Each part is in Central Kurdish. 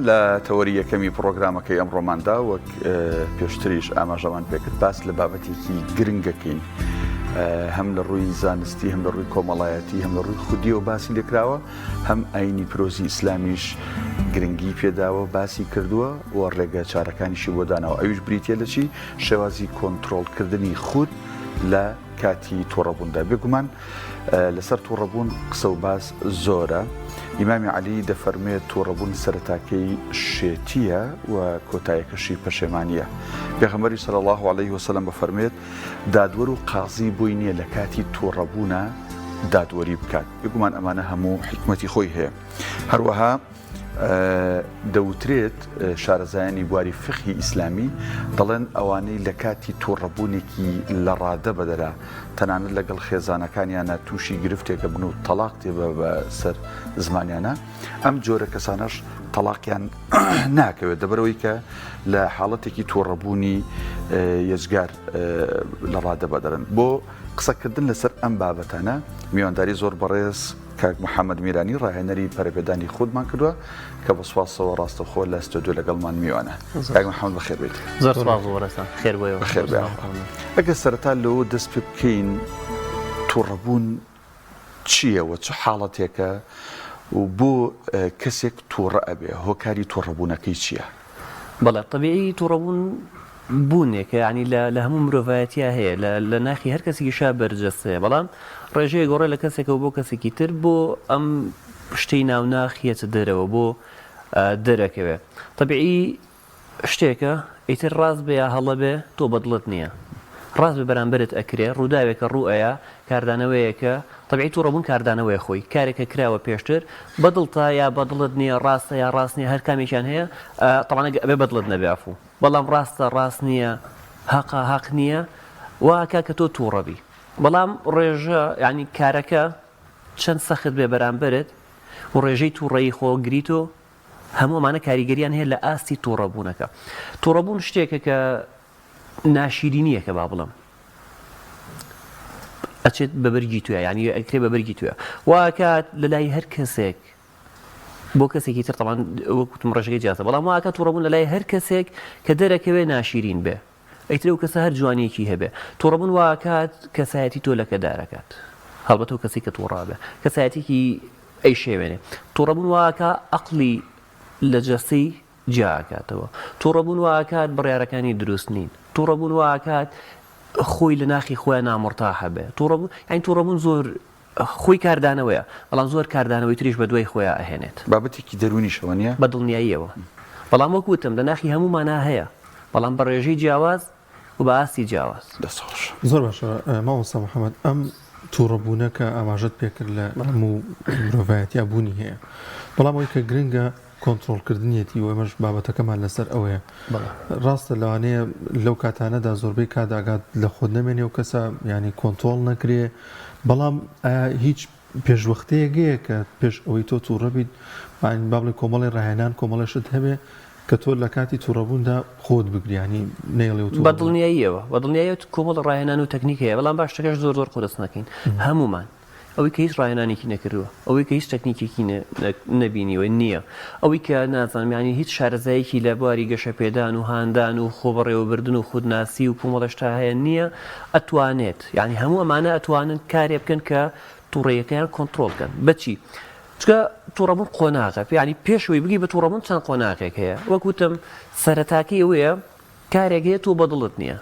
لە تەوەری یەکەمی پڕۆگرامەکەی ئەمڕۆماندا وەک پێشتریش ئاماژەمان پێکرد باس لە بابەتێکی گرنگەکەین هەم لە ڕووی زانستی هەم لە ڕووی کۆمەڵایەتی هەم لە ڕووی خودیەوە باسی لێکراوە هەم ئاینی پرۆزی ئیسلامیش گرنگی پێداوە باسی کردووە و ڕێگە چارەکانیشی بۆ داناوە ئەویش بریتە لە چی شێوازی کۆنتترۆلکردنی خود لە کاتی توڕەبووندا. بێگومان لەسەر توڕەبوون قسە و باس زۆرە. ئیمامی عەلی دەفەرموێت توڕەبوون سەرەتاکەی شێتییە و کۆتایەکەشی پەشێمانییە. پێغەمبەریش صلی اللە علیه وسلم بەفەرموێت دادوەر و قازی بۆی نییە لە کاتی توڕەبوونا دادوەری بکات. بێگومان ئەمانە هەموو حیکمەتی خۆی هەیە. هەروەها دەوترێت شارەزایانی بواری فیقهی ئیسلامی دەڵێن ئەوانەی لە کاتی توڕەبوونێکی لە ڕادە بەدەرا تەنانەت لەگەڵ خێزانەکانیانە تووشی گرفتێکە بن و تەلاق تێ بە سەر زمانیانە ئەم جۆرە کەسانەش تەلاقیان ناکەوێت دەبەرەوەی کە لە حاڵەتێکی توڕەبوونی یەجگار لە ڕادە بەدەرن بۆ قسەکردن لەسەر ئەم بابەتانە میوانداری زۆر بەڕێز کاک محەمەد میرانی ڕاهێنەری پەرەپێدانی خودمان کردووە کە بە سوپاسەوە ڕاستەوخۆ لە ستۆدیۆ لەگەڵمان میوانە. کاک محەمەد بەخێر بێیت. زۆر سوپاس بۆ بەڕێزتان. خێر بۆ ئێوە. بەخێر بێ. ئەگەر سەرەتا لەوە دەست پێ بکەین توڕەبوون چییە و چ حاڵەتێکە و بۆ کەسێک توڕە ئەبێ؟ هۆکاری توڕەبوونەکەی چییە؟ بەڵێ تەبیعی توڕەبوون بوونێکە یانی لە لە هەموو مرۆڤایەتیا هەیە لە لە ناخی هەر کەسێکیشا بەرجەستەیە بەڵام ڕێژەیە گۆڕێ لە کەسێکەوە بۆ کەسێکی تر بۆ ئەم شتەی ناو ناخ یەتە دەرەوە بۆ دەرەکەوێ تەبیعی شتێکە ئیتر ڕاست بێ یا هەڵە بێ تۆ بەدڵت نییە ڕاست بێ بەرامبەرت ئەکرێ ڕووداوێکە ڕوو ئەیا کاردانەوەیەکە تەبیعی توڕەبوون کاردانەوەیە خۆی کارێکە کراوە پێشتر بەدڵتە یا بەدڵت نییە ڕاستە یا ڕاست نییە هەر کامێکیان هەیە تەبعەن ئەبێ بەدڵت نەبێ عەفوو بەڵام ڕاستە ڕاست نییە هەقە هەق نییە وا ئەکا کە تۆ توڕە بی بەڵام ڕێژە یانی کارەکە چەند سەخت بێ بەرامبەرت و ڕێژەی توڕەیی خۆ گری تۆ هەموو ئەمانە کاریگەریان هەیە لە ئاستی توڕەبوونەکە توڕەبوون شتێکە کە ناشیرینیەکە با بڵێم ئەچێت بە بەرگی توێ یعنی ئەکرێ بە بەرگی توێ واکات لە لای هەر کەسێک بۆ کەسێکی تر تەبعەن وەک وتم ڕێژەکەی جیازە بەڵام واکە توڕەبوون لە لای هەر کەسێک کە دەرەکەوێ ناشیرین بێ ئیتر ئەو کەسە هەر جوانیەکی هەبێ توڕەبوون واکات کەسایەتی تۆ لەکەدارەکات هەڵبەت ئەو کەسی کە توڕابێ کەسایەتێکی ئەیشێوێنێ توڕەبوون واکە ئەقلی لە جەستەی جیا ئەکاتەوە. توڕەبوون وا ئەکات بڕیارەکانی دروست نین. توڕەبوون وا ئەکات خۆی لە ناخی خۆیا نامورتاحە بێ. توڕەبوون یانی توڕەبوون زۆر خۆی کاردانەوەیە بەڵام زۆر کاردانەوەی تریش بە دوای خۆیا ئەهێنێت. بابەتێکی دەروونیشە وەنیە؟ بە دڵنیاییەوە. بەڵام وەک وتم لە ناخی هەموومانا هەیە بەڵام بە ڕێژەی جیاواز و بە ئاستی جیاواز. دەست خۆش. زۆر باشە مامۆستا محمد ئەم توڕەبوونە کە ئاماژەت پێکرد لە هەموو مرۆڤایەتیا بوونی هەیە بەڵام ئەوەی کە گرنگە کۆنترۆڵکردنیەتی و ئێمەش بابەتەکەمان لەسەر ئەوەیە ڕاستە لەوانەیە لەو کاتانەدا زۆربەی کات ئاگات لە خۆت نەمێنێ و کەسە ینی کۆنترۆڵ نەکرێ بەڵام ئایا هیچ پێشوەختەیەک هەیە کە پێش ئەوەی تۆ تووڕە بیت با بڵێ کۆمەڵی ڕاهێنان کۆمەڵی شت هەبێ کە تۆ لە کاتی تووڕەبووندا خۆت بگری ینی نەیڵێ و بە دڵنیاییەوە بە دڵنیاییەوە کۆمەڵ ڕاهێنان و تەکنیک هەیە بەڵام با شتەکەش زۆر زۆر قورس نەکەین هەموومان ئەوەی کە هیچ ڕاهێنانێکی نەکردووە، ئەوەی کە هیچ تەکنیکێکی نەبینیوە نییە، ئەوەی کە نازانم یانی هیچ شارەزایەکی لە بواری گەشەپێدان و هاندان و خۆبەڕێوەبردن و خودناسی و کۆمەڵە شتا هەیە نییە، ئەتوانێت یانی هەموو ئەمانە ئەتوانن کارێ بکەن کە توڕەیەکەیان کۆنتڕۆڵ کەن. بە چی؟ چونکە توڕەبوون قۆناغە، یانی پێش ئەوەی بگەی بە توڕەبوون چەند قۆناغێک هەیە، وەک وتم سەرەتاکەی ئەوەیە کارێک هەیە تۆ بەدڵت نییە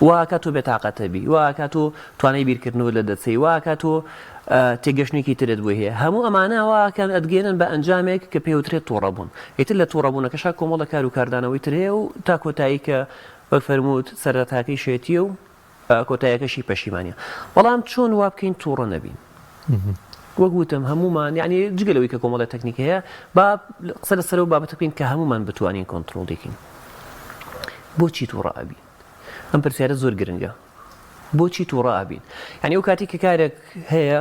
وا ئەکات تۆ بێتاقەتە بی وا ئەکات تۆ توانای بیرکردنەوەت لە دەست وا ئەکات تۆ تێگەشتنێکی ترت بۆی هەیە هەموو ئەمانە وا ئەکەن ئەتگەیەنن بە ئەنجامێک کە پێوترێت توڕەبوون ئیتر لە توڕەبوونەکەشا کۆمەڵە کار و کاردانەوەی تر هەیە و تا کۆتایی کە وەک فەرمووت سەرەتاکەی شێتییە و کۆتایەکەشی پەشیمانیە بەڵام چۆن وا بکەین توڕە نەبین وەک وتم هەمومان یعنی جگە لەوەی کە کۆمەڵی تەکنیک هەیە با قسە لەسەر و بابەتە بکەین کە هەمومان بتوانین کۆنترۆڵی کەین بۆچی توڕە ئەبین ئەم پرسیارە زۆر گرنگە بۆچی توڕە ئەبین یعنی ئەو کاتی کە کارێک هەیە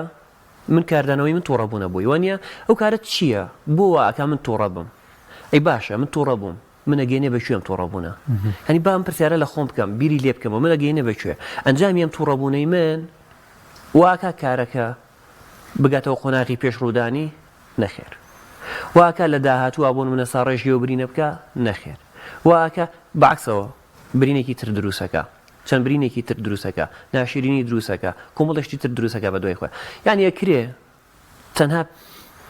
من کاردانەوەی من توڕەبوونە بۆی وانە ئەو کارە چییە بۆ وا ئەکا من توڕە بم ئەی باشە من توڕە بووم من ئەگەینێ بە کوێ ئەم توڕەبوونە؟ یانی با ئەم پرسیارە لە خۆم بکەم، بیری لێ بکەمەوە، من ئەگەینێ بە کوێ؟ ئەنجامی ئەم توڕەبوونەی من وا ئەکا کارەکە بگاتەوە قۆناغی پێش ڕوودانی؟ نەخێر. وا ئەکا لە داهاتووا بۆ نمونە ساڕێژی ئەو برینە بکا؟ نەخێر. وا ئەکا بە عەکسەوە برینێکی تر دروست ئەکا. چەند برینێکی تر دروست ئەکا. ناشیرینی دروست ئەکا. کۆمەڵێ شتی تر دروست ئەکا بە دوای خۆیا. یانی ئەکرێ تەنها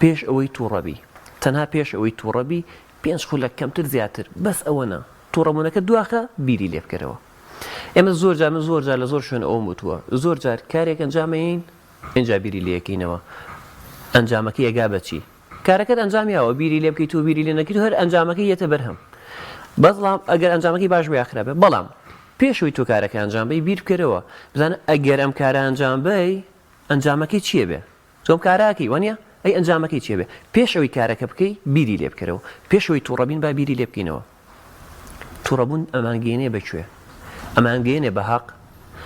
پێش ئەوەی توڕە بی تەنها پێش ئەوەی توڕە بی پێنج خولەک کەمتر زیاتر بەس ئەوەنە توڕەبوونەکەت دواخە بیری لێ بکەرەوە ئێمە زۆر جار من زۆر جار لە زۆر شوێن ئەوەم وتووە زۆر جار کارێک ئەنجام ئەیەین ئینجا بیری لێ ئەکەینەوە ئەنجامەکەی ئەگا بە چی کارەکەت ئەنجام یاوە بیری لێ بکەیت و بیری لێ نەکەیت و هەر ئەنجامەکەی یەتە بەرهەم بەڵام ئەگەر ئەنجامەکەی باش بێ یا خراپ بێ بەڵام پێش ئەوەی تۆ کارەکە ئەنجام بەی بیر بکەرەوە بزانە ئەگەر ئەم کارە ئەنجام بەی ئەنجامەکەی چیە بێ؟ تۆ ئەم کارە ئەکەی وانیە؟ ئەی ئەنجامەکەی چیە بێ؟ پێش ئەوەی کارەکە بکەی بیری لێ بکەرەوە پێش ئەوەی توڕە بین با بیری لێ بکەینەوە توڕەبوون ئەمانگەیەنێ بە کوێ؟ ئەمانگەیەنێ بە هەق؟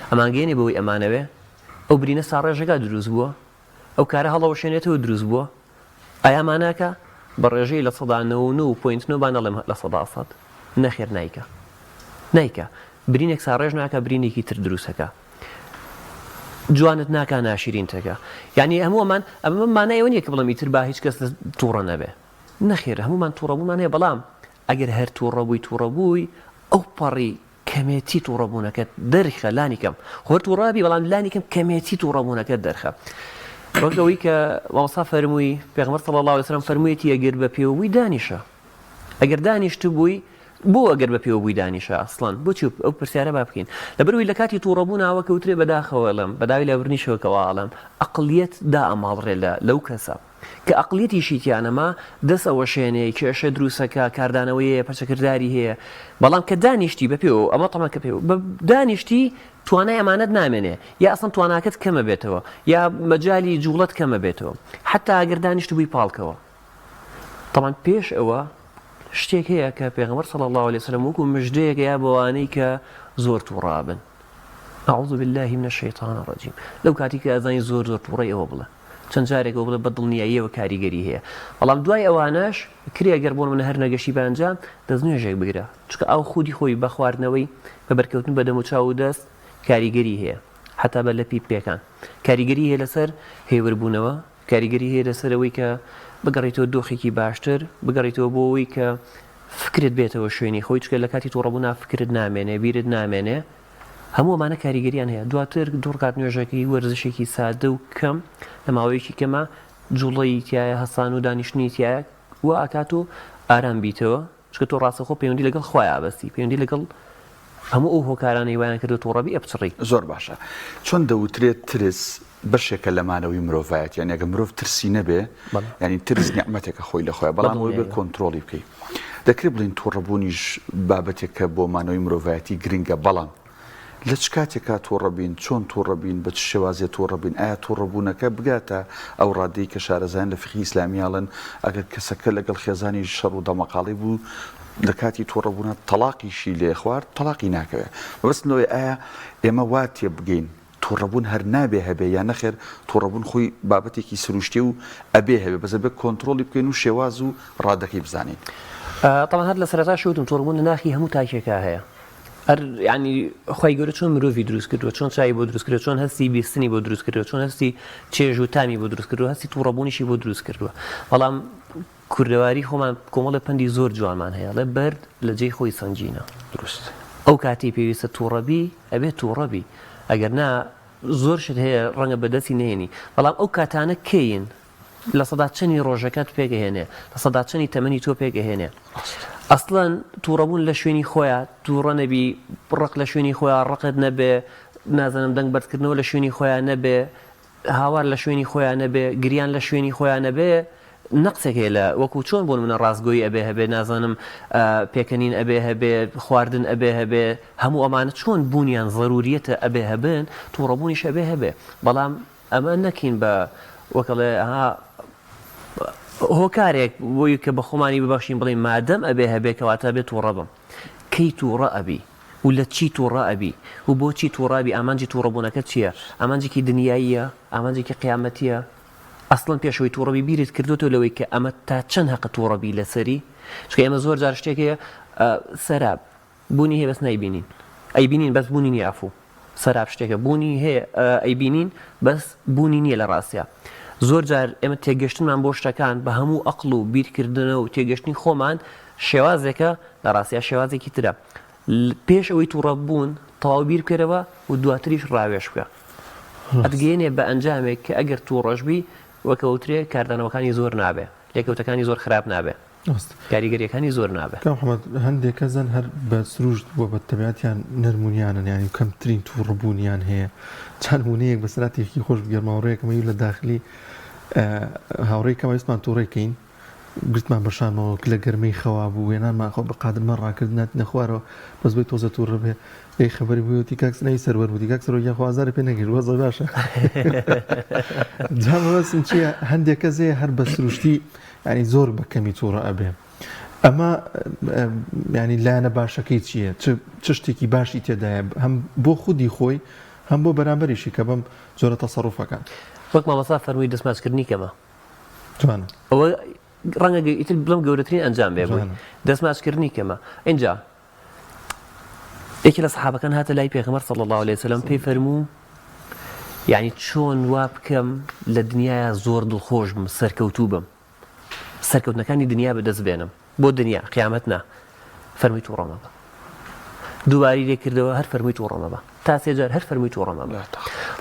ئەمانگەیەنێ بەوەی ئەمانەوێ؟ ئەو برینە ساڕێژەکە دروست بووە؟ ئەو کارە هەڵەوەشێنێتەوە دروست بووە؟ ئایا ماناکە؟ بە ڕێژەی 99 point نۆ با نەڵێم 100% نەخێر نایکا نایکا برینێک ساڕێژ ناکا برینێکی تر دروست ئەکا. جوانت ناکا ناشرینت ئەکا یانی هەموو ئەمان ئەمە مانای ئەوە نییە کە بڵێم ئیتر با هیچ کەس تووڕە نەبێ نەخێر هەموومان تووڕەبوونمان هەیە بەڵام ئەگەر هەر تووڕە بووی تووڕە بووی ئەو پەڕی کەمێتی تووڕەبوونەکەت دەرخە لانی کەم خۆر تووڕەبی بەڵام لانی کەم کەمێتی تووڕەبوونەکەت دەرخە وەک ئەوەی کە مامۆستا فەرمووی پێغەمبەر صلی الله علیه وسلم فەرموویەتی ئەگەر بە پێوە بووی دانیشە ئەگەر دانیشتبووی بۆ ئەگەر بە پێوە بووی دانیشە ئەسڵەن بۆچی ئەو پرسیارە با بکەین لەبەرئەوەی لە کاتی توڕەبووناوە کەوترێ بەداخەوە ئەڵێم بەداوی لابردنیشەوە کەوا ئەڵێم ئەقڵیەت دائەماڵرێ لە لەو کەسە کە ئەقڵیەتیشی تیا نەما دەست ئەوەشێنێ کێشە دروسەکا کاردانەوەی هەیە پەرچەکرداری هەیە بەڵام کە دانیشتی بە پێوە ئەمە تەمان کە پێوە بە دانیشتی توانای ئەمانەت نامێنێ یا ئەسڵەن تواناکەت کەمە بێتەوە یا مەجالی جوڵەت کەمە بێتەوە حتا ئەگەر دانیشتبووی پاڵکەوە تەبعەن پێش ئەوە شتێک هەیە کە پێغەمبەر صلی اللە علیە وسلم وەکو مژدەیەک یا بەوانەی کە زۆر توڕابن اعوذ باللە من الشیطان الرجیم لەو کاتی کە ئەزانی زۆر زۆر توڕەی ئەوە بڵێ چەند جارێک ئەوە بڵێ بە دڵنیاییەوە کاریگەری هەیە بەڵام دوای ئەوانەش کرێ گەر بۆ من هەر نەگەشتی بە ئەنجام دەستنوێژێک بگرە چونکە ئاو خودی خۆی بە خواردنەوەی بە بەرکەوتن بە دەم و چاو و دەست کاریگەری هەیە حتا بە لەپی پێکان کاریگەری هەیە لەسەر هێوربوونەوە کاریگەری هەیە لەسەر ئەوەی کە بگەڕێیتەوە دۆخێکی باشتر، بگەڕێیتەوە بۆ ئەوەی کە فکرت بێتەوە شوێنی خۆی، چونکە لە کاتی توڕەبوونا فکرت نامێنێ، بیرت نامێنێ، هەموو ئەمانە کاریگەریان هەیە. دواتر دوو ڕکات نوێژەکەی وەرزشێکی سادە و کەم لە ماوەیەکی کەما جوڵەی تیایە، هەستان و دانیشتنی تیایە وا ئەکات و ئارام بیتەوە. چونکە تۆ ڕاستەوخۆ پەیوەندی لەگەڵ خوایە ئەبەستی، پەیوەندی لەگەڵ هەموو ئەو هۆکارانەی وایان کردووە توڕە بی ئەپچڕی. زۆر باشە چۆن دەوترێت ترس بەشێکە لە مانەوەی مرۆڤایەتی یانی ئەگەر مرۆڤ ترسی نەبێ یانی ترس نیعمەتێکە خۆی لە خۆی بەڵام ئەوەی بێ کۆنترۆڵی بکەی دەکرێت بڵێین توڕەبوونیش بابەتێکە بۆ مانەوەی مرۆڤایەتی گرنگە بەڵام لە چ کاتێکا توڕە بین، چۆن توڕە بین، بە چ شێوازێ توڕە بین، ئایا توڕەبوونەکە بگاتە ئەو ڕادەی کە شارەزایان لە فیقهی ئیسلامی ئەڵێن ئەگەر کەسەکە لەگەڵ خێزانی شەڕ و دەمەقاڵی بوو لە کاتی توڕەبوونا تەڵاقیشی لێ خوارد تەڵاقی ناکەوێ. مەبەستم لەوەیە ئایا ئێمە وا تێبگەین توڕەبوون هەر نابێ هەبێ یا نەخێر توڕەبوون خۆی بابەتێکی سروشتیە و ئەبێ هەبێ بەس ئەبێ کۆنترۆڵی بکەین و شێواز و ڕادەکەی بزانین. تەبعەن هەر لە سەرەتاشەوە وتم توڕەبوون لە ناخی هەموو تاکێکا هەیە. هەر یانی خوای گەورە چۆن مرۆڤی دروست کردووە چۆن چاوی بۆ دروست کردووە چۆن هەستی بیستنی بۆ دروست کردووە چۆن هەستی چێژ و تامی بۆ دروست کردووە هەستی تووڕەبوونیشی بۆ دروست کردووە بەڵام کوردەواری خۆمان کۆمەڵی پەندی زۆر جوانمان هەیە ئەڵێ بەرد لە جێی خۆی سەنگینە دروست ئەو کاتی پێویستە تووڕەبی ئەبێ تووڕەبی ئەگەر نا زۆر شت هەیە ڕەنگە بەدەستی نەهێنی بەڵام ئەو کاتانە کەین لە سەدا چەنی ڕۆژەکەت پێک ئەهێنێ لە سەدا چەنی تەمەنی تۆ پێک ئەهێنێ ئەسڵەن توڕەبوون لە شوێنی خۆیا توڕە نەبی ڕق لە شوێنی خۆیا ڕقت نەبێ نازانم دەنگ بەرزکردنەوە لە شوێنی خۆیا نەبێ هاوار لە شوێنی خۆیا نەبێ گریان لە شوێنی خۆیا نەبێ نەقسێک هەیە لە وەکو چۆن بۆ نمونە ڕاستگۆیی ئەبێ هەبێ نازانم پێکەنین ئەبێ هەبێ خواردن ئەبێ هەبێ هەموو ئەمانە چۆن بوونیان زەروریەتە ئەبێ هەبن توڕەبوونیش ئەبێ هەبێ بەڵام ئەمە نەکەین بە وەک ئەڵێ ها هۆکارێک بۆی کە بە خۆمانی ببەخشین بڵێین مادەم ئەبێ هەبێ کەواتە ئەبێ تووڕە بم. کەی تووڕە ئەبی و لە چی تووڕە ئەبی و بۆچی تووڕە ئەبی ئامانجی تووڕەبوونەکەت چییە؟ ئامانجێکی دنیاییە؟ ئامانجێکی قیامەتییە؟ ئەسڵەن پێش ئەوەی تووڕە بی بیرت کردۆتەوە لەوەی کە ئەمە تا چەند هەقە تووڕە بی لەسەری؟ چونکە ئێمە زۆر جار شتێک هەیە سەراب بوونی هەیە بەس نایبینین ئەیبینین بەس بوونی نییە عەفوو سەراب شتێکە بوونی هەیە ئەیبینین بەس بوونی نییە لە ڕاستیا. زۆر جار ئێمە تێگەشتنمان بۆ شتەکان بە هەموو ئەقڵ و بیرکردنە و تێگەشتنی خۆمان شێوازێکە لە ڕاستیا شێوازێکی ترە. پێش ئەوەی توڕە بوون تەواو بیر بکەرەوە و دواتریش ڕاوێژ بکە. ئەتگەیەنێ بە ئەنجامێک کە ئەگەر توڕەش بی وەک ئەوترێ کاردانەوەکانی زۆر نابێ، لێکەوتەکانی زۆر خراپ نابێ. ڕاستە. کاریگەریەکانی زۆر نابێ. کاک محمد هەندێک کەس هەن هەر بە سروشت و بە تەبیعەتیان نەرم و نیانن یانی کەمترین توڕە بوونیان هەیە چا نموونەیەک بەسەرهاتێکی خۆش بگێڕمەوە هاوڕێیەکم هەیە لە داخلی هاوڕێی کەم ویستمان توڕەی کەین گرتمان بە شانمەوە لە گەرمەی خەوا بوو هێنانمان خۆ بە قادرمان ڕاکرد ناتینە خوارەوە بەس بۆی تۆزە توڕە بێ ئەی خەبەری بووی وتی کاک ناوی سەروەر وتی کاک سەروەر گیان خۆ ئازارت پێ نەگەیشت وەزع باشە جا مەبەستم چییە هەندێک کەس هەیە هەر بە سروشتی یانی زۆر بە کەمی توڕە ئەبێ ئەمە ینی لایەنە باشەکەی چییە چ شتێکی باشی تێدایە هەم بۆ خودی خۆی هەم بۆ بەرامبەریشی کە بەم جۆرە تەسەروفەکان. وەک مامۆستا فەرمووی دەستماچکردنی کەمە. جوانە. ئەوە ڕەنگە ئیتر بڵێم گەورەترین ئەنجام بێ بۆی. دەستماچکردنی کەمە. ئینجا یەکێ لە سەحابەکان هاتە لای پێغەمبەر صلی اللە علیه وسلم پێی فەرموو یعنی چۆن وا بکەم لە دنیایا زۆر دڵخۆش بم سەرکەوتوو بم سەرکەوتنەکانی دنیا بەدەست بێنم بۆ دنیا قیامەت نا فەرمووی تووڕە مەبە دووباری لێ کردەوە هەر فەرمووی تووڕە مەبە تا سێ جار هەر فەرمووی تووڕە مەبە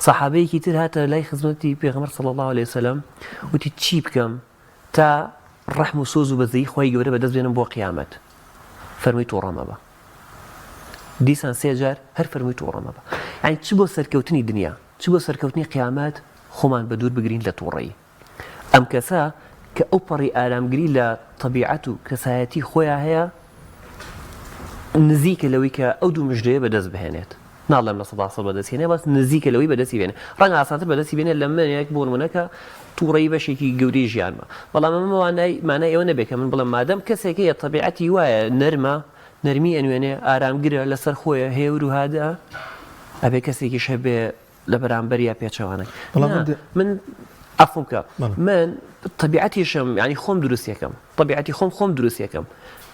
سەحابەیەکی تر هاتە لای خزمەتی پێغەمبەر صلی الله علیه وسلم وتی چی بکەم تا ڕەحم و سۆز و بەزەیی خوای گەورە بەدەست بێنم بۆ قیامەت فەرمووی توڕە مەبە دیسان سێ جار هەر فەرمووی توڕە مەبە یعنی چ بۆ سەرکەوتنی دنیا چ بۆ سەرکەوتنی قیامەت خۆمان بە دوور بگرین لە توڕەیی ئەم کەسە کە ئەو پەڕی ئارامگری لە تەبیعەت و کەسایەتی خۆیان هەیە نزیکە لەوەی کە ئەو دوو مژدەیە بەدەست بهێنێت. ناڵێم 100% بەدەستی هێنێ بەس نزیکە لەوەی بەدەستی بێنێ. ڕەنگە ئاسانتر بەدەستی بێنێ لە منێک بۆ نموونە کە تووڕەیی بەشێکی گەورەی ژیانمە. بەڵام ئەمە وانای مانای ئەوە نەبێ کە من بڵێم مادەم کەسێک هەیە تەبیعەتی وایە نەرمە، نەرمی ئەنوێنێ، ئارامگرە، لەسەر خۆیە، هێور و هادئە، ئەبێ کەسێکیش هەبێ لە بەرامبەریا پێچەوانەی. بەڵام نا هەندێ من عەفوم بکە بەڵێ. من تەبیعەتیشم یانی خۆم دروستیەکەم تەبیعەتی خۆم خۆم دروستیەکەم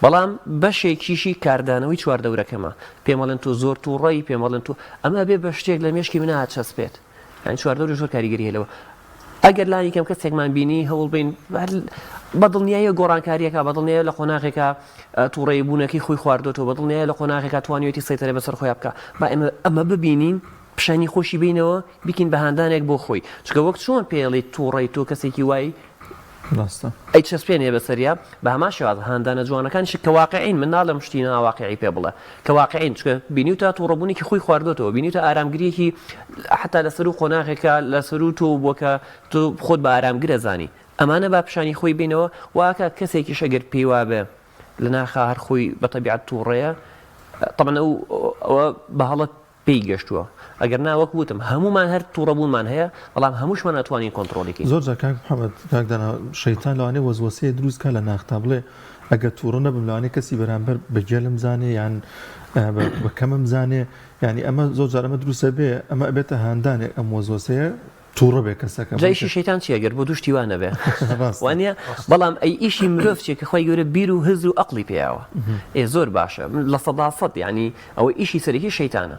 بەڵام بەشێکیشی کاردانەوەی چواردەورەکەمە پێم ئەڵێن تۆ زۆر توڕەی پێم ئەڵێن تۆ ئەمە ئەبێ بە شتێک لە مێشکی منا چەسپێت یانی چواردەوریش زۆر کاریگەری هەیە لەوە ئەگەر لانی کەم کەسێکمان بینی هەوڵ بین بە دڵنیاییە گۆڕانکاریەکە بە دڵنیایە لە قۆناغێکە تووڕەیی بوونەکەی خۆی خواردۆتەوە بە دڵنیایە لە قۆناغێکا توانیوێتی سەیتەرە بەسەر خۆیا بکا با ئێمە ئەمە ببینین پیشانی خۆشی بینەوە بیکەین بە هاندانێک بۆ خۆی چونکە وەک چۆن پێڵی تووڕەی تۆ کەسێکی وای ڕاستە ئەی چەسپێنێ بەسەریا بە هەمان شێواز هاندانە جوانەکانیش کە واقعین من ناڵێم شتی ناواقعی پێ بڵێ کە واقعین چونکە بینیوتە تووڕەبوونێکی خۆی خواردۆتەوە بینیوتە ئارامگریەکی حتا لەسەر و قۆناغێکە لەسەر و تۆ بووە کە تۆ خۆت بە ئارامگرە زانی ئەمانە با پیشانی خۆی بینەوە واکە کەسێکیش ئەگەر پێی وابێ لە ناخا هەر خۆی بە تەبیعەت تووڕەیە تەبعەن ئەو ئەوە بە هەڵە پێی گەشتووە ئەگەر نا وەک وتم هەموومان هەر توڕەبوونمان هەیە بەڵام هەمووشمان ئەتوانین کۆنتڕۆڵی کەین. زۆر جار کاک محمد کاک دانا شەیتان لەوانەیە وەزوەسەیە دروست کا لە ناختا بڵێ ئەگەر توڕە نەبم لەوانەیە کەسی بەرامبەر بە گێلم زانێ یان بە کەمم زانێ یانی ئەمە زۆر جار ئەمە دروست ئەبێ ئەمە ئەبێتە هاندانێک ئەم وەزوەسەیە توڕە بێ کەسەکە جا ئیشی شەیتان چیە گەر بۆ دوو شتی وا نەبێ وانە بەڵام ئەی ئیشی مرۆڤ چیە کە خوای گەورە بیر و هزر و ئەقڵی پێیاوە ئێ زۆر باشە 100% یعنی ئەوە ئیشی سەرەکی شەیتانە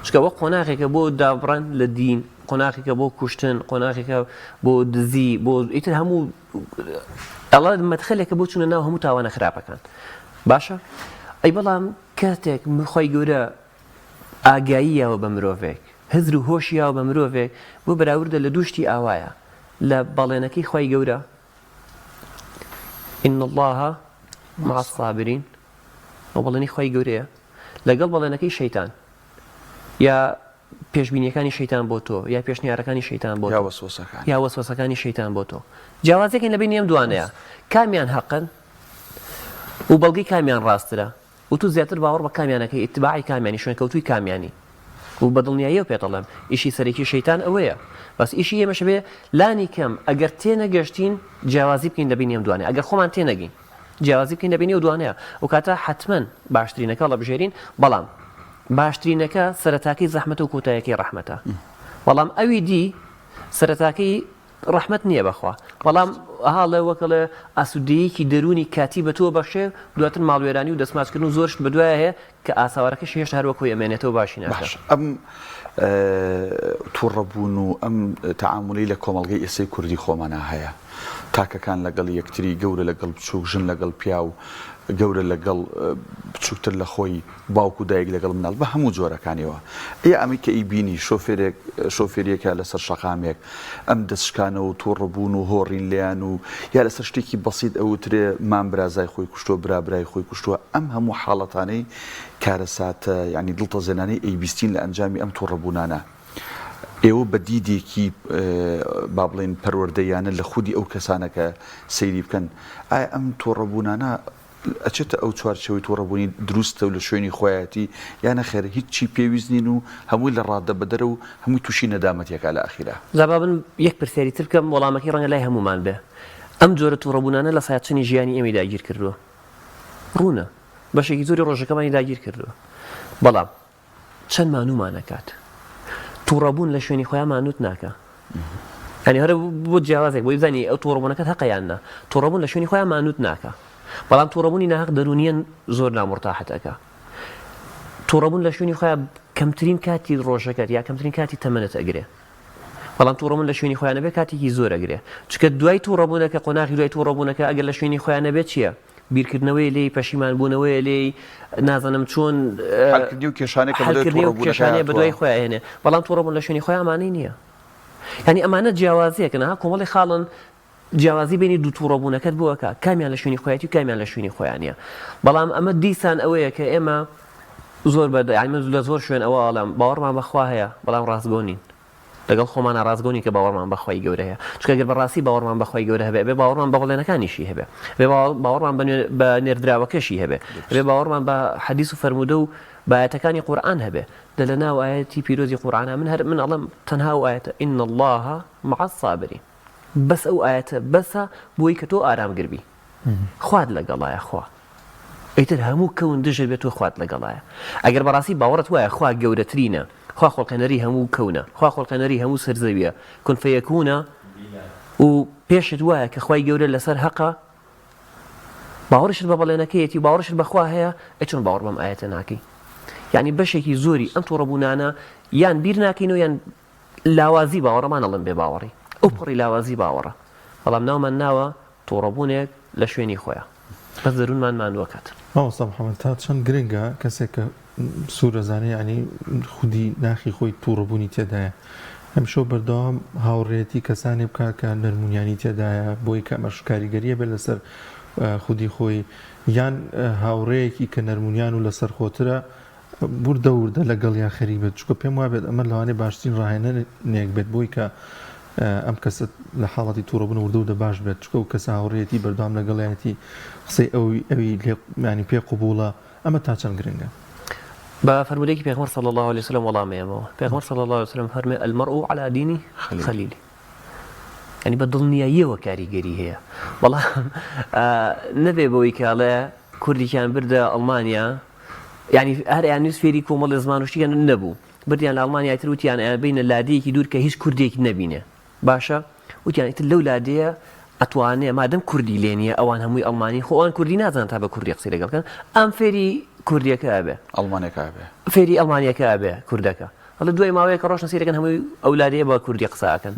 چونکە ئەوە قۆناغێکە بۆ دابڕان لە دین قۆناغێکە بۆ کوشتن قۆناغێکە بۆ دزی بۆ ئیتر هەموو ئەڵە مەدخەلێکە بۆ چوونە ناو هەموو تاوانە خراپەکان باشە ئەی بەڵام کاتێک خوای گەورە ئاگایی یاوە بە مرۆڤێک، هزر و هۆشی یاوە بە مرۆڤێک، بۆ بەراوردە لە دوو شتی ئاوایە، لە بەڵێنەکەی خوای گەورە، ان اللە مع الصابرین، ئەو بەڵێنی خوای گەورەیە، لەگەڵ بەڵێنەکەی شەیتان، یا پێشبینیەکانی شەیتان بۆ تۆ، یا پێشنیارەکانی شەیتان بۆ تۆ، یا وەسوەسەکانی شەیتان بۆ تۆ. جیاوازیەکەین لە بەینی ئەم دوانەیە، کامیان هەقن و بەڵگەی کامیان ڕاستترە؟ و تو زیاتر باوەڕ بە کامیان ئەکەی ئیتباعی کامیانی شوێنکەوتووی کامیانی و بە دڵنیاییەوە پێت ئەڵێم ئیشی سەرەکی شەیتان ئەوەیە بەس ئیشی ئێمەش ئەبێ لانی کەم ئەگەر تێنەگەشتین جیاوازی بکەین لە بینی ئەم دوانەیە ئەگەر خۆمان تێنەگەین جیاوازی بکەین لە بینی ئەو دوانەیە ئەو کاتە حەتمەن باشترینەکە هەڵەبژێرین بەڵام باشترینەکە سەرەتاکەی زەحمەتە و کۆتایەکەی ڕەحمەتە بەڵام ئەوی دی سەرەتاکەی. ڕەحمەت نییە بەخوا بەڵام ئەها ڵێ وەکەڵێ ئاسوودەیەکی دەروونی کاتی بە تۆ بەخشێ دواتر ماڵوێرانی و دەستماچکردن و زۆر شت بەدوایە هەیە کە ئاسەوارەکەشی هێشتا هەر وەک خۆی ئەمێنێتەوە باشی ناکا. باش ئەم توڕەبوون و ئەم تەعامولی لە کۆمەڵگەی ئێستەی کوردی خۆمانا هەیە تاکەکان لەگەڵ یەکتری گەورە لەگەڵ بچووک ژن لەگەڵ پیاو گەورە لەگەڵ بچووکتر لە خۆی باوک و دایک لەگەڵ مناڵ بە هەموو جۆرەکانیەوە ئێ ئەمەی کە ئیبینی شۆفێرێک شۆفێریەکە لەسەر شەقامێک ئەم دەست شکانەوە و توڕە بوون و هۆڕین لێیان و یا لەسەر شتێکی بەسیت ئەوترێ مام برازای خۆی کوشتووە برا برای خۆی کوشتووە ئەم هەموو حاڵەتانەی کارەساتە یانی دڵتەزێنانەی ئەیبیستین لە ئەنجامی ئەم توڕە بوونانە ئێوە بە دیدێکی با بڵێین پەروەردەییانە لە خودی ئەو کەسانە کە سەیری بکەن ئایا ئەم توڕە بوونانە ئەچێتە ئەو چوارچێوەی توڕەبوونی دروستە و لە شوێنی خۆیەتی یا نەخێر هیچی پێویست نین و هەمووی لە ڕادە بەدەرە و هەمووی تووشی نەدامەتیەکا لە ئەخیرا. جا با من یەک پرسیاری تر بکەم وەڵامەکەی ڕەنگە لای هەموومان بێ ئەم جۆرە توڕەبوونانە لە سایە چەنی ژیانی ئێمەی داگیر کردووە؟ ڕوونە بەشێکی زۆری ڕۆژەکەمانی داگیر کردووە بەڵام چەند مانوومان ئەکات توڕەبوون لە شوێنی خۆیان مانووت ناکا یعنی هەر بۆ جیاوازێک بۆی بزانی ئەو توڕەبوونەکەت هەقە یان نا توڕەبوون لە شوێنی خۆیان مانووت ناکا بەڵام توڕەبوونی ناهەق دەروونیەن زۆر نامورتاحت ئەکا توڕەبوون لە شوێنی خۆیان کەمترین کاتی ڕۆژەکەت یا کەمترین کاتی تەمەنت ئەگرێ بەڵام توڕەبوون لە شوێنی خۆیان نەبێ کاتێکی زۆر ئەگرێ چونکە دوای توڕەبوونەکە قۆناغی دوای توڕەبوونەکە ئەگەر لە شوێنی خۆیان نەبێت چییە بیرکردنەوەیە لێی، پەشیمان بوونەوەیە لێی، نازانم چۆن حەلکردنی و کێشانێک کە بەدوای حەلکردنی و توڕەبوونەکە کێشانەیە هاتووە. بەدوای خۆیا ئەهێنێ، بەڵام توڕەبوون لە شوێنی خۆیا ئەمانەی نییە. یانی ئەمانە جیاوازییەکن ها، کۆمەڵی خاڵن جیاوازی بەینی دوو توڕەبوونەکەت بۆ ئەکا، کامیان لە شوێنی خۆیەتی و کامیان لە شوێنی خۆیا نییە. بەڵام ئەمە دیسان ئەوەیە کە ئێمە زۆر بە یانی من لە زۆر شوێن ئەوە ئەڵێم باوەڕمان بە خوا هەیە، بەڵام ڕاستگۆ نین. لەگەڵ خۆمانا ڕاستگۆ نین کە باوەڕمان بە خوای گەورە هەیە چونکە گەر بەڕاستی باوەڕمان بە خوای گەورە هەبێ ئەبێ باوەڕمان بە بەڵێنەکانیشی هەبێ ئەبێ باوەڕمان بە نێردراوەکەشی هەبێ ئەبێ باوەڕمان بە حەدیس و فەرموودە و بە ئایەتەکانی قورئان هەبێ دە لە ناو ئایەتی پیرۆزی قورئانا من هەر من ئەڵێم تەنها ئەو ئایەتە ان اللە مع الصابرین بەس ئەو ئایەتە بەسە بۆی کە تۆ ئارامگر بی خوات لەگەڵایە خوا ئیتر هەموو کەون دژت بێت تۆ خوات لەگەڵایە ئەگەر بەڕاستی باوەڕت وایە خوا گەورەترینە خوا خۆڵقێنەری هەموو کەونە خوا خۆڵقێنەری هەموو سەر زەویە کن فەیەکونە و پێشت وایە کە خوای گەورە لەسەر هەقە باوەڕیشت بە بەڵێنەکەیەتی و باوەڕیشت بەخوا هەیە ئەی چۆن باوەڕ بەم ئایەتە ناکەی یعنی بەشێکی زۆری ئەم توڕەبوونانە یان بیر ناکەینەوە یان لاوازی باوەڕە ما نەڵێم بێ باوەڕی ئەو پەڕی لاوازی باوەڕە بەڵام ناومان ناوە توڕەبوونێک لە شوێنی خۆیا بەس دەروونمان ماندوو ئەکات. مامۆستا محمد تا چەند گرنگە کەسێک کە سوور ئەزانێ یانی خودی ناخی خۆی توڕەبوونی تێدایە هەمیشە و بەردەوام هاوڕێیەتی کەسانێ بکا کە نەرمونیانی تێدایە بۆی کە ئەمەش کاریگەریە بێت لەسەر خودی خۆی یان هاوڕێیەکی کە نەرمونیان و لەسەرخۆترە وردە وردە لەگەڵیا خەریک بێت چونکە پێم وابێت ئەمە لەوانەیە باشترین ڕاهێنەرێک بێت بۆی کە ئەم کەسە لە حاڵەتی توڕەبوون وردە وردە باش بێت چونکە ئەو کەسە هاوڕێیەتی بەردەوام لەگەڵیەتی قسەی ئەوی ئەوی لێ یانی پێ قبوڵە ئەمە تا چەند گرنگە؟ بە فەرموودەیەکی پێغەمبەر صلی اللە علیە وسلم وەڵام ئەیەمەوە پێغەمبەر صلی اللە علیە وسلم فەرمووی المرء علی دین خلیله یعنی بە دڵنیاییەوە کاریگەری هەیە بەڵام نەبێ بەوەی کە ئەڵێ کوردێکیان بردە ئەڵمانیا یانی هەر ئەیانویست فێری کۆمەڵێ زمان و شتیان نەبوو بردیان لە ئەڵمانیای تر وتیان ئەیان بینە لادێیەکی دوور کە هیچ کوردێک نەبینێ باشە وتیان ئیتر لەو لادێیە ئەتوانێ مادەم کوردی لێ نییە ئەوان هەمووی ئەڵمانی خۆ ئەوان کوردی نازانن تا بە کوردی قسەی لەگەڵ کەن ئەم فێری کوردیەکە ئەبێ ئەڵمانەکە ئەبێ فێری ئەڵمانیەکە ئەبێ کوردەکە ئەڵێ دوای ماوەیەکە ڕۆشتن سەیرەکەن هەمووی ئەو لادێیە بە کوردی قسە ئەکەن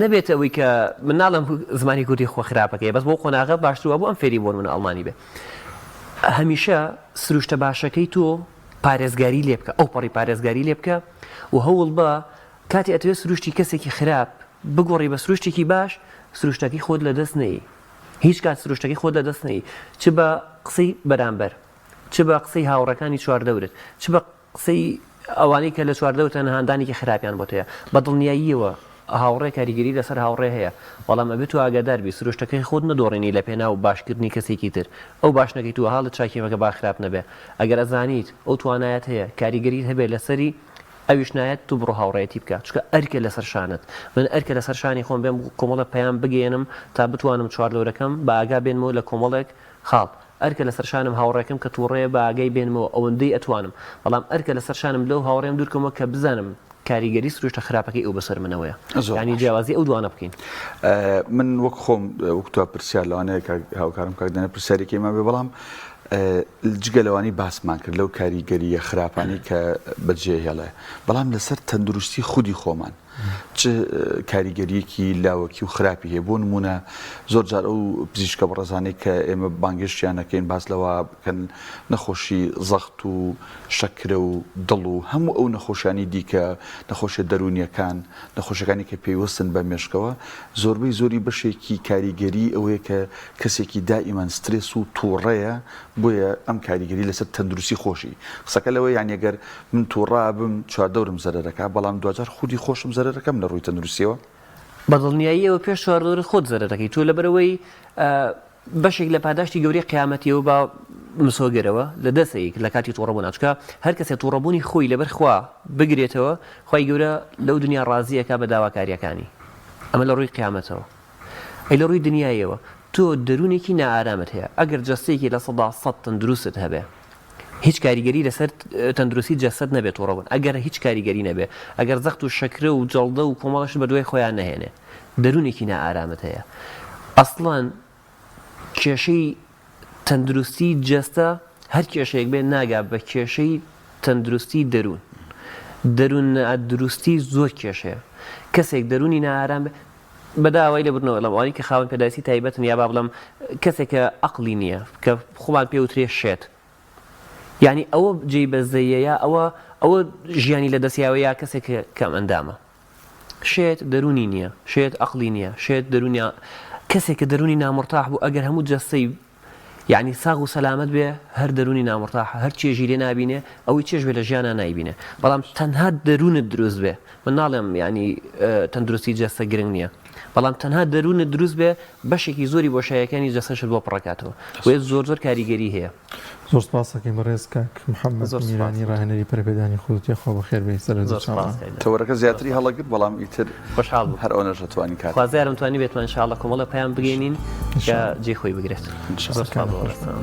نەبێت ئەوەی کە من ناڵێم زمانی کوردی خۆ خراپەکەی بەس بۆ قۆناغە باشتر وابوو ئەم فێری بۆ نمونە ئەڵمانی بێ هەمیشە سروشتە باشەکەی تۆ پارێزگاری لێ بکە ئەوپەڕی پارێزگاری لێ بکە و هەوڵ بە کاتی ئەتەوێت سروشتی کەسێکی خراپ بگۆڕی بە سروشتێکی باش سروشتەکەی خۆت لە دەست نەیی هیچ کات سروشتەکەی خۆت لە دەست نەیی چ بە قسەی بەرامبەر چ بە قسەی هاوڕێکانی چواردەورت چ بە قسەی ئەوانەی کە لە چواردەورتان هاندانێکی خراپیان بۆت هەیە، بە دڵنیاییەوە هاوڕێ کاریگەری لەسەر هاوڕێ هەیە، بەڵام ئەبێت تۆ ئاگادار بی سروشتەکەی خۆت نەدۆڕێنی لە پێناو باشکردنی کەسێکی تر، ئەو باش نەکەیت و حاڵت چاکی مەکە با خراپ نەبێ، ئەگەر ئەزانیت ئەو توانایەت هەیە کاریگەریت هەبێ لەسەری ئەویش نایەت تو بڕۆ هاوڕێیەتی بکە چونکە ئەرکە لەسەر شانت، من ئەرکە لەسەر شانی خۆم بێم کۆمەڵێک پەیام بگەیەنم تا بتوانم چواردەورەکەم بە ئاگا بێنمەوە لە کۆمەڵێک خاڵ. ئەرکە لەسەر شانم هاوڕێکەم کە توڕەیە بە ئاگای بێنمەوە ئەوەندەی ئەتوانم، بەڵام ئەرکە لەسەر شانم لەو هاوڕێیەم دوورکەمەوە کە بزانم. کاریگەری سروشتە خراپەکەی ئەو بەسەر منەوەیە. یانی جیاوازی ئەو دوانە بکەین. من وەک خۆم وەک تۆ پرسیار لەوانەیە کاک هاوکارم کاک دەنە پرسیارێکی مابێ بەڵام جگە لەوانی باسمان کرد لەو کاریگەریە خراپانی کە بەجێ هێڵێ بەڵام لەسەر تەندروستی خودی خۆمان چ کاریگەریەکی لاوەکی و خراپی هەیە بۆ نمونە زۆر جار ئەو پزیشکە بەڕێزانەی کە ئێمە بانگێشتیان ئەکەین باس لەوە بکەن نەخۆشی زەخت و شەکرە و دڵ و هەموو ئەو نەخۆشیانی دیکە نەخۆشیە دەروونیەکان نەخۆشیەکانی کە پەیوەستن بە مێشکەوە زۆربەی زۆری بەشێکی کاریگەری ئەوەیە کە کەسێکی دائیمەن سترێس و توڕەیە بۆیە ئەم کاریگەری لەسەر تەندروستی خۆشی قسەکە لەوەیە یانی گەر من توڕە ئەبم چواردەورم زەرەرەکا بەڵام دواجار خودی خۆشم زەرەرەکەم لە ڕووی تەندروستیەوە. بە دڵنیاییەوە پێش چواردەورت خۆت زەرەرەکەی تۆ لەبەرئەوەی بەشێک لە پاداشتی گەورەی قیامەتیەوە با مسۆگەرەوە لە دەسەیک لە کاتی توڕەبوونا چونکە هەر کەسێ توڕەبوونی خۆی لەبەر خوا بگرێتەوە خوای گەورە لەو دنیا ڕازی ئەکا بە داواکاریەکانی ئەمە لە ڕووی قیامەتەوە ئەی لە ڕووی دنیایەوە تۆ دەروونێکی نائارامت هەیە ئەگەر جەستەیەکی 100% تەندروستت هەبێ هیچ کاریگەری لەسەر تەندروستی جەستەت نەبێت توڕەبوون ئەگەر هیچ کاریگەری نەبێ ئەگەر زەخت و شەکرە و جەڵدە و کۆمەڵە شت بەدوای خۆیان نەهێنێ دەروونێکی نائارامت هەیە ئەسڵەن کێشەی تەندروستی جەستە هەر کێشەیەک بێت ناگا بە کێشەی تەندروستی دەروون دەروون نادروستی زۆر کێشەیە کەسێک دەروونی نائارام بێ بەداوای لێبوردنەوە ئەڵێم ئەوانەی کە خاوەن پێداویستی تایبەتن یا با بڵێم کەسێک کە ئەقڵی نییە کە خۆمان پێ وترێ شێت یعنی ئەوە جێی بەزەیە یا ئەوە ئەوە ژیانی لە دەستیاوە یا کەسێک کە کەم ئەندامە شێت دەروونی نییە شێت ئەقڵی نییە شێت دەروونیا کەسێک کە دەروونی نامرتاح بوو ئەگەر هەموو جەستەی یەعنی ساغ و سەلامەت بێ هەر دەرونی نامرتاحە هەر چێژی لێ نابینێ ئەوەی چێژ بێ لە ژیانا نایبینێ بەڵام تەنها دەرونت دروست بێ من ناڵێم یەعنی تەندروستی جەستە گرنگ نییە بەڵام تەنها دەرونت دروست بێ بەشێکی زۆری بۆشایەکانی جەستەشت بۆ پڕەکاتەوە بۆیە زۆر زۆر کاریگەری هەیە. زۆر سپاس ئەکەین بەڕێز کاک محمد زۆر سپاس میرانی ڕاهێنەری پەرەپێدانی خود و تێخوا بەخێر بێی سەر زۆر چاوان. سپاس کاک دان. تەوەرەکە زیاتری هەڵەگرت بەڵام ئیتر خۆشحاڵ بووم. هەر ئەوەنەش ئەتوانین کات. خوازیارم توانیبێتمان ان شاء اللە کۆمەڵێ پەیام بگەینین ان کە شاء اللە. جێی خۆی بگرێت. ان شاء زۆر اللە. سپاس سەرکانت بۆ خۆش بێ. بەڕێزتان.